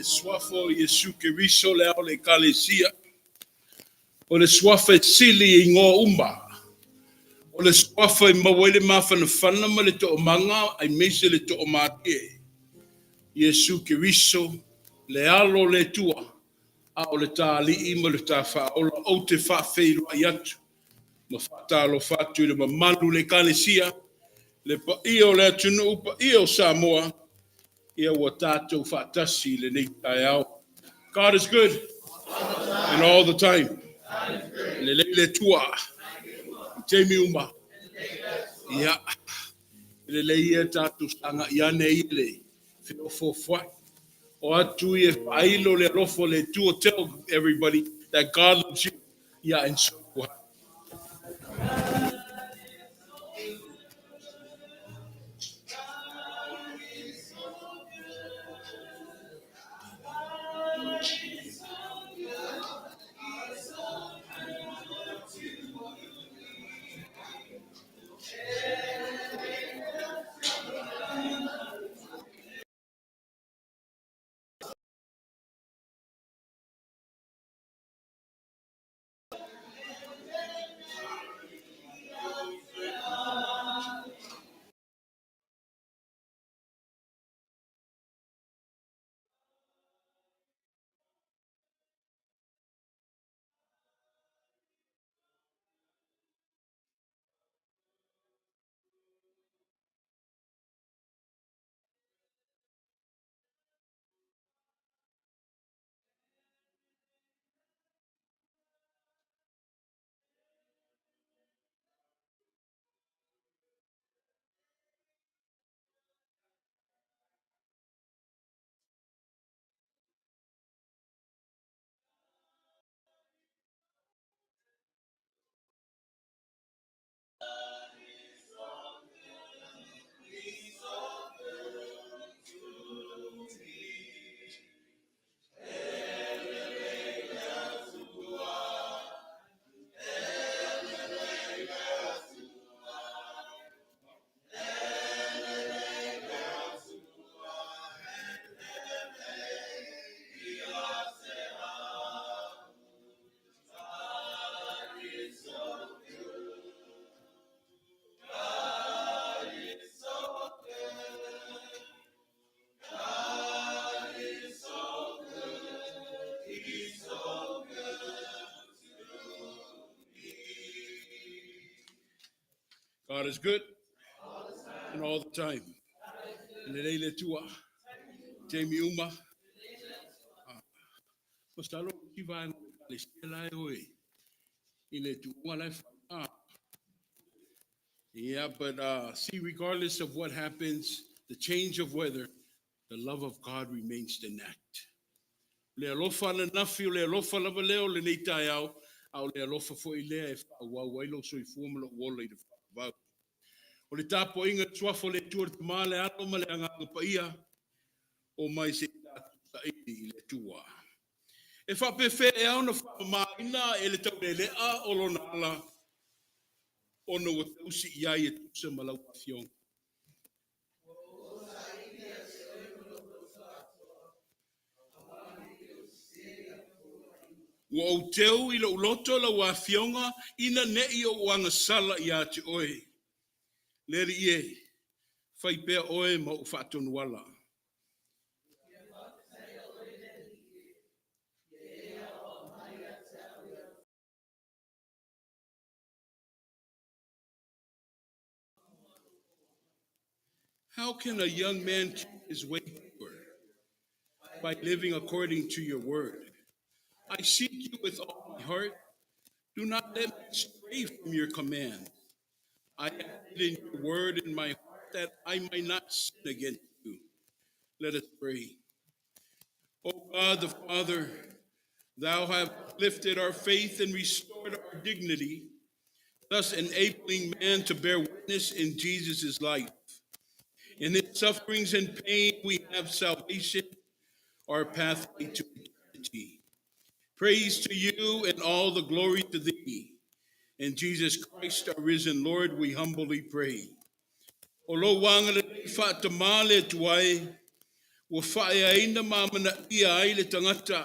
Suafa o Iesu Keriso le ao le Ekalesia. O le suafa e sili i igoa uma. O le suafa e maua ai le mafanafana ma le toomaga aemaise le toomalie. Iesu Keriso, le Alo o le Atua, a o le Ta Alii ma le Ta Faaola, ou te faafeiloai atu ma faatalofa atu i le mamalu o le Ekalesia, le paia o le atunuu, paia o Samoa, ia ua tatou faatasi i lenei taeao. God is good and all the time. Lelei le Atua i taimi uma. Ia, lelei ia tatou sagai ane i le feofoofoai. O atu ia e faailo le alofa o le Atua. Tell everybody that God loves you. Yeah, and so do I. God is good and all the time. Lelei le Atua. Taimi uma. Masalo ki vaega o le Ekalesia la e o i le tuuga la e ah. Yeah, but see, regardless of what happens, the change of weather, the love of God remains intact. Le alofa ananafi, o le alofa lava lea o lenei taeao, a o le alofa foi lea e faaauau ai lou soifua ma lou ola i le faavavau. O le tapuaiga suafa o le Atua le Tama, le Alo ma le Agaga Paia, o mai se i tatou saili i le Atua. E faapefea ea ona faamamaina e le taulelea o lona ala, ona ua tausi i ai e tusa ma lau afioga. Ua ou teu i lou loto lau afioga ina ne i ou agasala ia te oe. Le Alii e, fai pea oe ma ou faatonuala. How can a young man keep his way pure? By living according to your word. I seek you with all my heart. Do not let me stray from your command. I have hidden your word in my heart that I might not sin against you. Let us pray. O God the Father, thou hast lifted our faith and restored our dignity, thus enabling man to bear witness in Jesus' life. In his sufferings and pain, we have salvation, our pathway to eternity. Praise to you and all the glory to thee. In Jesus Christ, our risen Lord, we humbly pray. O lou agalelei faa-Tama le Atua e, Ua faaeaina ma amanaia ai le tagata.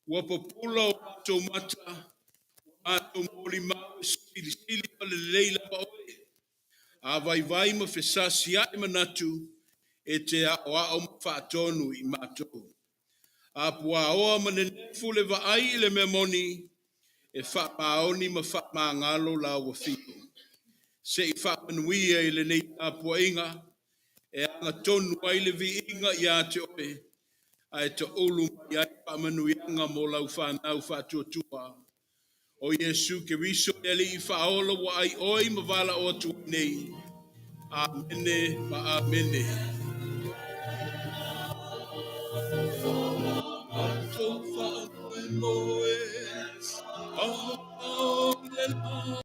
Ua pupula o matou mata, ua matou molimau e silisili ma le lelei lava oe. A vaivai ma fesasia'i manatu, e te aoao ma faatonu i matou. A puaoa ma nenefu le vaai i le mea moni, e faamaoni ma faamagalo lau afio. Se i faamanuia i lenei tapuaiga, e agatonu ai le viiga ia te oe, ae taulu mai ai faamanuiaga mo lau fanau faatuatua. O Iesu Keriso le Alii Faaola ua ai oi ma valaau atu ai nei. Amene ma amene. Matou faamoemoe, le la.